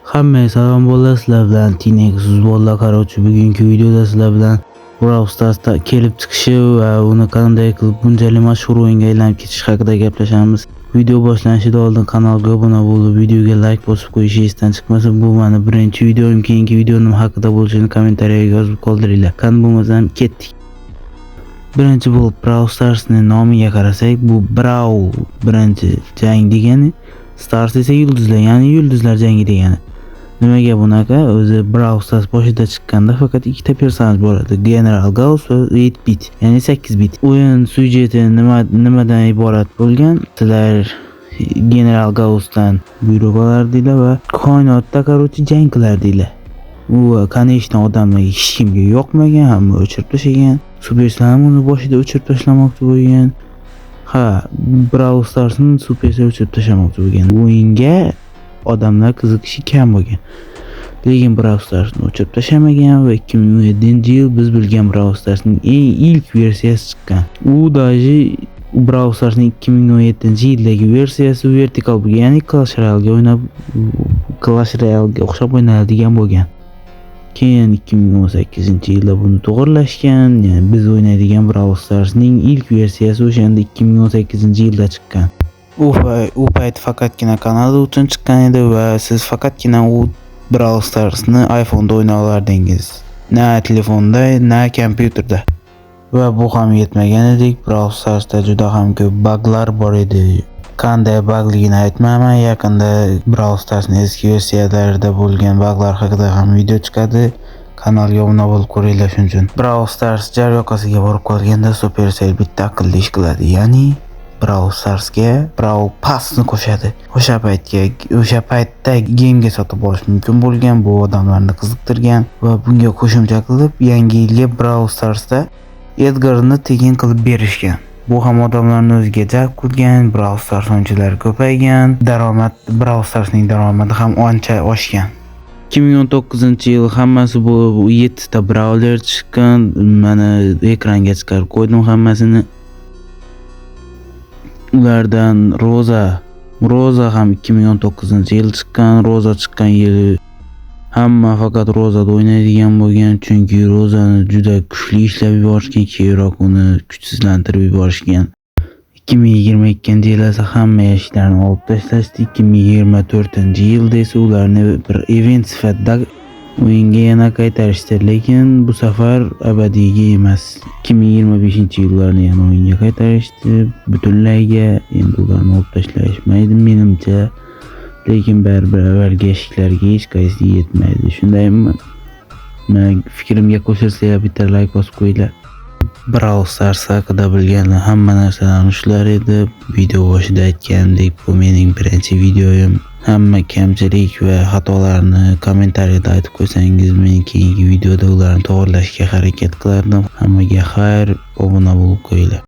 Hammaga salom bolalar, sizlar bilan Tinex bolalar. Короче, bugungi videoda sizlar bilan Brawl Stars'ta kelib chiqishi va uni qanday qilib bunchalik mashhur o'yinga aylanib ketishi haqida gaplashamiz. Video boshlanishidan oldin kanalga obuna bo'lib, videoga like bosib qo'yish esdan chiqmasin. Bu meni birinchi videom, keyingi video nima haqida bo'lishini kommentariyaga yozib qoldiringlar. Qani bo'lmasam ketdik. Birinchi bo'lib Brawl Stars'ning nomiga qarasak, bu Brawl birinchi jang degani, Stars esa yulduzlar, ya'ni yulduzlar jangi degani. Nimaga bunaqa? O'zi Brawl Stars boshida chiqqanda faqat ikkita personaj bo'ladi. General Gauss va 8 bit, ya'ni 8 bit. O'yin syujeti nimadan iborat bo'lgan? Sizlar General Gaussdan buyruq olardinglar va koinotda, короче, jang qilardinglar. U, конечно, odamlarga, hech kimga yoqmagan, hamma o'chirib tashlagan. Supercell ham uni boshida o'chirib tashlamoqchi bo'lgan. Ha, Brawl Stars'ni Supercell o'chirib tashlamoqchi bo'lgan. O'yinga odamlar qiziqishi kam bo'lgan. Lekin Brawl Stars'ni o'chirib tashlamagan va 2017-yil biz bilgan Brawl Stars'ning eng ilk versiyasi chiqqan. U даже Brawl Stars'ning 2017-yildagi versiyasi vertikal bo'lgan, ya'ni Clash Royale'ga o'ynab, Clash Royale'ga o'xshab o'ynaladigan bo'lgan. Keyin 2018-yilda buni to'g'irlashgan, ya'ni biz o'ynaydigan Brawl Stars'ning ilk versiyasi o'shanda 2018-yilda chiqqan. U payt faqatgina Kanada uchun chiqqan edi va siz faqatgina u Brawl Stars'ni iPhone'da o'ynay olardingiz. Na telefonda, na kompyuterda. Va bu ham yetmaganidek, Brawl Stars'da juda ham ko'p baglar bor edi. Qanday bagligini aytmayman, yaqinda Brawl Stars'ning eski versiyalarida bo'lgan baglar haqida ham video chiqadi. Kanalga obuna bo'lib ko'ringlar shuning uchun. Brawl Stars jar yoqasiga borib qolganda Supercell bitta aqlli ish qiladi, ya'ni Brawl Stars'ga Brawl Pass'ni qo'shadi. O'sha paytda gemga sotib olish mumkin bo'lgan, bu odamlarni qiziqtirgan va bunga qo'shimcha qilib yangi yilga Brawl Stars'da Edgarni tekin qilib berishgan. Bu ham odamlarni o'ziga jalb qilgan, Brawl Stars o'yinchilari ko'paygan, daromad, Brawl Stars'ning daromadi ham ancha oshgan. 2019-yil hammasi bo'lib 7 ta brawler chiqqan. Mana, ekranga chiqarib qo'ydim hammasini. Ulardan Roza ham 2019-yil chiqqan. Roza chiqqan yili hamma faqat Rozada o'ynaydigan bo'lgan, chunki Rozani juda kuchli ishlab yuborishgan, keyinroq uni kuchsizlantirib yuborishgan. 2022-yil esa hamma yashiklarni olib tashlashdi. 2024-yilda esa ularni bir event sifatida o'yinga yana qaytarishdi, lekin bu safar abadiyga emas. 2025-yil ularni yana o'yinga qaytarishdi, butunlayga endi ularni olib tashlashmaydi menimcha. Lekin baribir avvalgi yashiklarga hech qaysi yetmaydi. Shundaymi? Men fikrimga qo'shilsanglar, bitta like bosib qo'yinglar. Brawl Stars haqida bilgan hamma narsalarni shular edi. Video boshida aytganimdek, bu mening birinchi videoyim. Hamma kamchilik va xatolarni kommentariyada aytib qo'ysangiz, men keyingi videoda ularni to'g'irlashga harakat qilardim. Hammaga xayr, obuna bo'lib qo'yinglar.